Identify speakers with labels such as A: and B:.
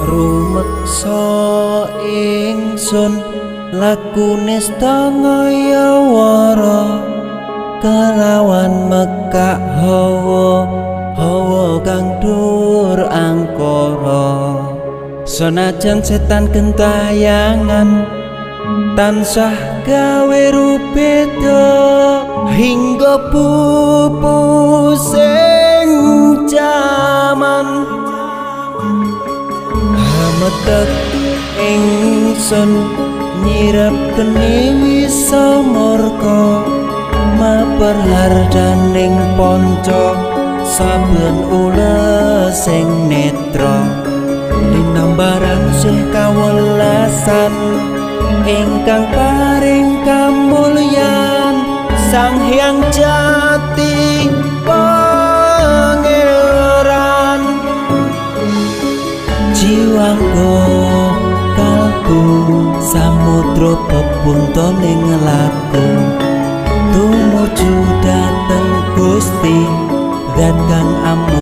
A: Rumeksa ingsun lakune ngayawara kelawan mekak hawa hawa kang dur angkara. Senajan setan gentayangan tansah gawe rubeda hingga pupusing jaman. Hametek ingsun nyirep geni wisa murka maper hardaning panca saben ulesing netra linambaran sih kawelasan ingkang paring kamulyan Sang Hyang Jati Pangeran. Jiwangga kalbu samudra pepuntoning laku tumuju dhateng Gusti zat kang.